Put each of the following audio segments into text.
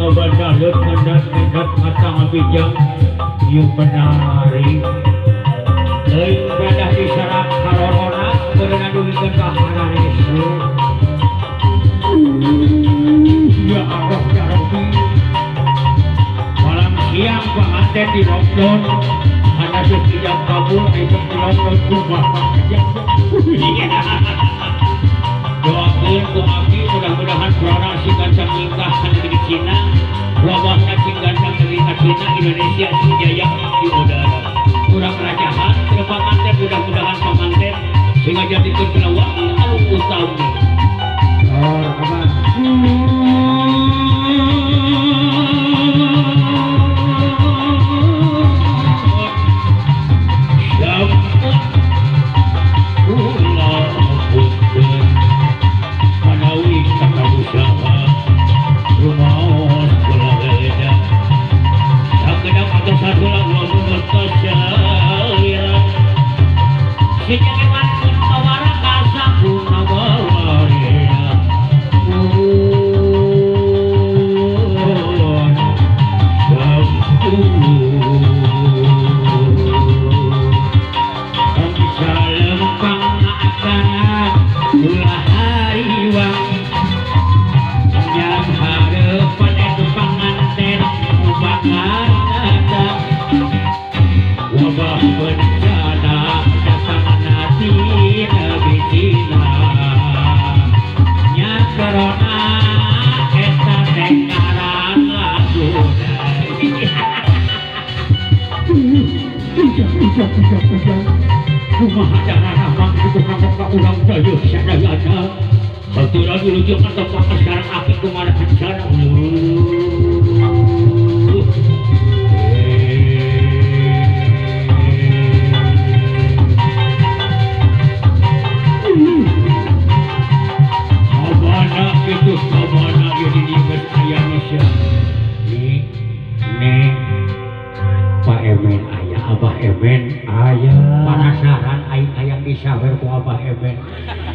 Ngebandalut ngendat-ngendat mata ngabijang yuk penari teuing pedah diserang karorona beureunan duwikeun ka hararesu. Ya Allah ya Rabbi, malam siang panganten di lockdown karena geus ijab kabul itu di lockdown kumaha doakeun ku abdi mudah-mudahan corona sing gancang nyingkah ka negeri Cina, wabahna sing gancang negeri ka Cina, Indonesia sing jaya di udara. Kurang rajahan teu panganten mudah-mudahan panganten sing ngajadikeun kalawargi anu utami. Oh, apa?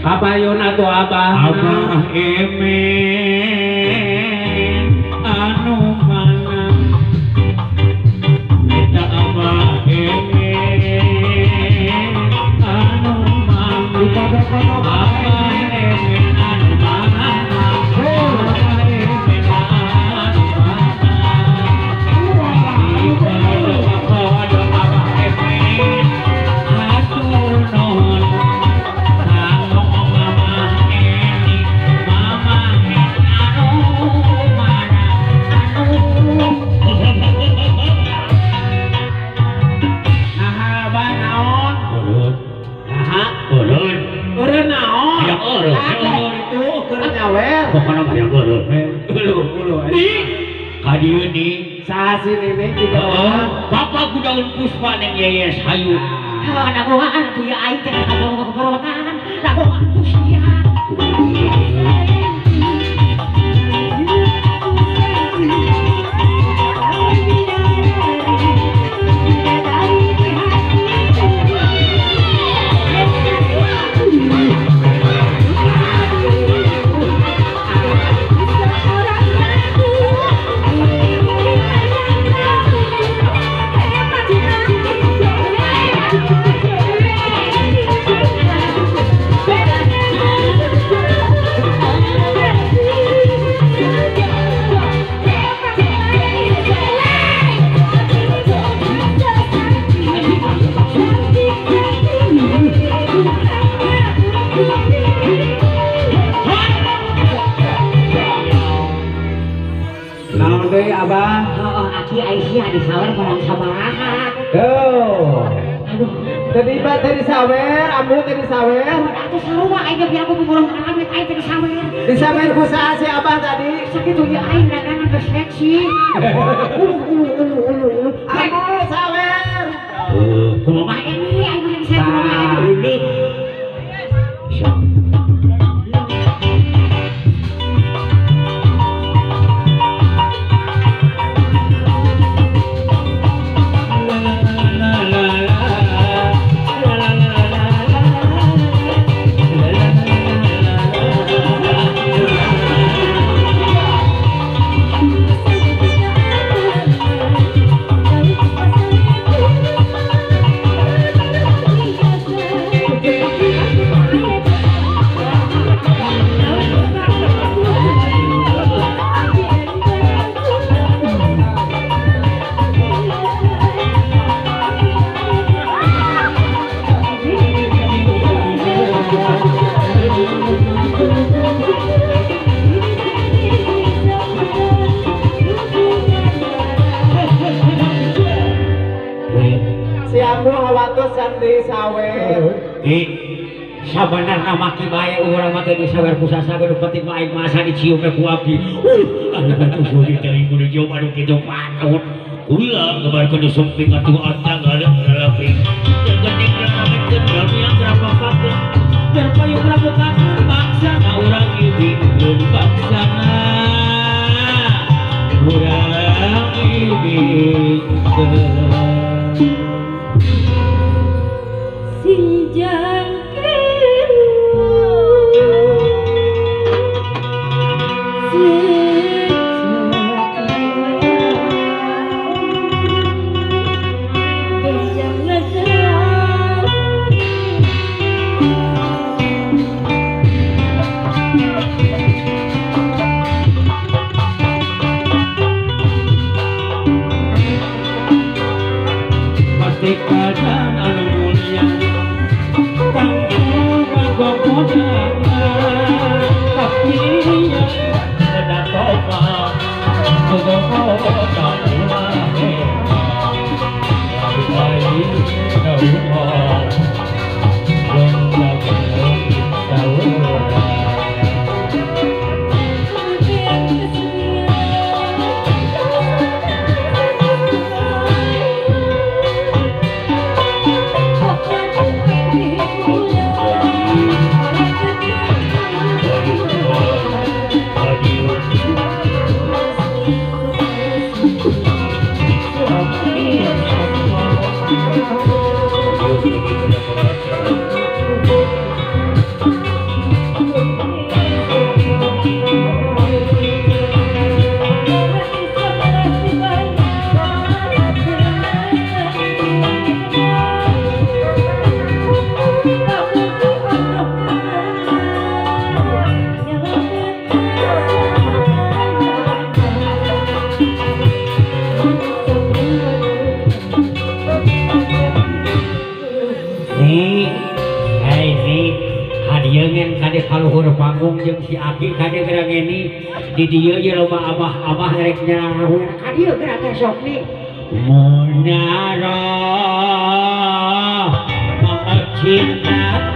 Kabayun atuh Abah. Abah Emen anu mana? Eta Abah Emen anu mana? Abah Emen anu mana? Abah Emen anu mana? Abah Emen hatur nuhun. Bapak kudaun puspa neng yeyes hayu. Dagoan tuh ya aing teh kaborotan, dagoan ku sia. Abah. Oh, aki Aisyah disawer barang sabaraha. Tuh. Aduh. Tadi ba tadi sawer, ambu tadi sawer. Atuh sarua aing biar aku bubur amit aing tadi sawer. Disawer ku saha si Abah tadi? Sakitu ye aing dagangan geus seksi. Ulu ulu ulu ulu ulu. Ambu sawer. Kumaha ini aing mah disawer kumaha ini. La la la. urusan di sawer. Sabenerna mah ki bae urang mah teu disawer ku sasa nu penting mah aing mah asa dicium ku abdi. Atuh kudu teuing kudu cium anu kitu patut. Kula kabarkeun disumping atuh antang galak-galaping. Geuning ngamekeun yang rapapakeun. Terpayung ramukakeun bangsana urang ibingkeun bangsana. Urang ibingkeun. Sinjang kaluhur panggung jeung si Aki kade gerang ini di dieu ye loba abah-abah rek nyarang ka dieu geura teh sok nih munara mama cinta.